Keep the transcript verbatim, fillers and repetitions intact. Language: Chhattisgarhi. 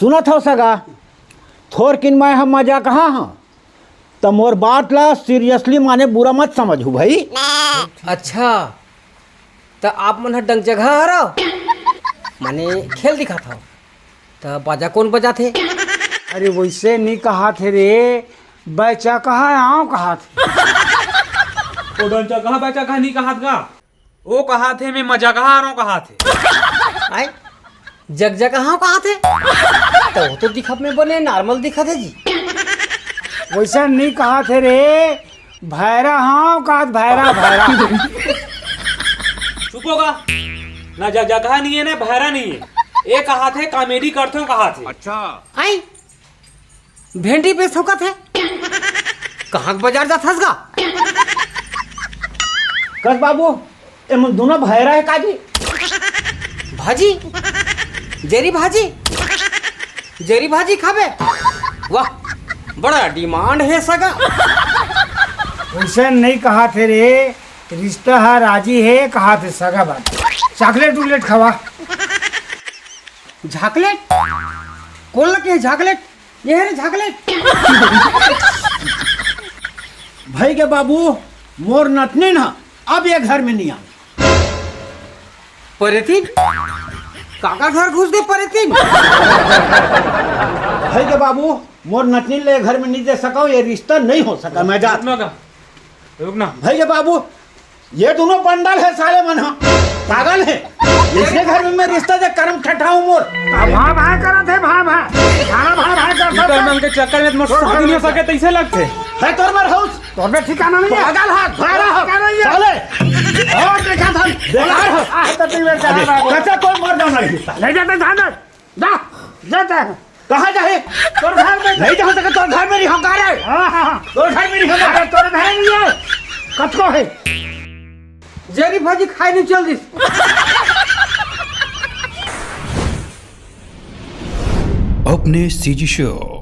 सुनत हव सगा, थोरकिन मैं ह मजा कहा हंव, त मोर बात ला seriously माने बुरा मत समझू भई। अच्छा, त आप मन ह डंग जगह हरव, माने खेल दिखात हव, त बाजा कोन बजाथे? अरे वइसे नी कहाथे रे, बैचा कहा आंव कहाथे। ओ डंग जगह बैचा कहा नी कहात गा। ओ कहाथे, मैं मजा कहा आंव कहाथे। आय? जग जग कहा कहाथे? त ओ तो दिखब में बने normal दिखत हे जी। वइसा नी कहाथे रे, भैरा हंव कहाथे, भैरा, भैरा। चुप होगा। ना जग जग कहा नी हे, ना भैरा नी हे। ए कहाथे, comedy करथंव कहाथे। अच्छा। आय? भेंडी बेचथंव कहाथे? कहां के बजार जाथस गा? कस बाबू, एमन दूनों भैरा हे का जी? भाजी? जेरी भाजी? जेरी भाजी खाबे? वाह, बड़ा demand हे सगा। वइसे नी कहाथे रे, रिस्ता ह राजी हे कहाथे सगा बात। Chocolate उकलेट खवा। झाकलेट? कोन लगे हे झाकलेट? ये हे रे झाकलेट। भई गे बाबू, मोर नतनीन ह अब ये घर में नी आंव। परेतीन? काकर घर घुस गे परेतीन? भई गे बाबू, मोर नतनीन ला ये घर में नी दे सकंव, ये रिस्ता नी हो सका, मैं जात। रुक ना गा, रुक ना। भई गे बाबू, ये दूनों बंडल हे साले मन ह, पागल हे। अइसने घर में मैं रिस्ता दे करम ठठाहूं मोर। भांय भांय करत हे, भांय भांय। सारा भांय भांय करत हे। इकर मन के चक्कर में मोर शादी नी हो सके, तइसे लगथे। हे तोर मेर हौस। तोर मेर ठिकाना नी हे। पागल ह, भैरा ह। ठिकाना नी हे। साले। ओ, देखा था। बेकार ह। आ, तो तीन बेर चला रहा है। कच्चा कोई मर जाना रिस्ता। ले जाते जान दे। जा, जाते हैं। कहां जाहे? तोर घर में। नी जा सके, तोर घर में नी हो का रे? हां, हां, हां। तोर घर में नी हो का? अरे, तोर घर में नी हे। कतको हे। जेरी भाजी खाय नी चल दिस। अपने CG Show।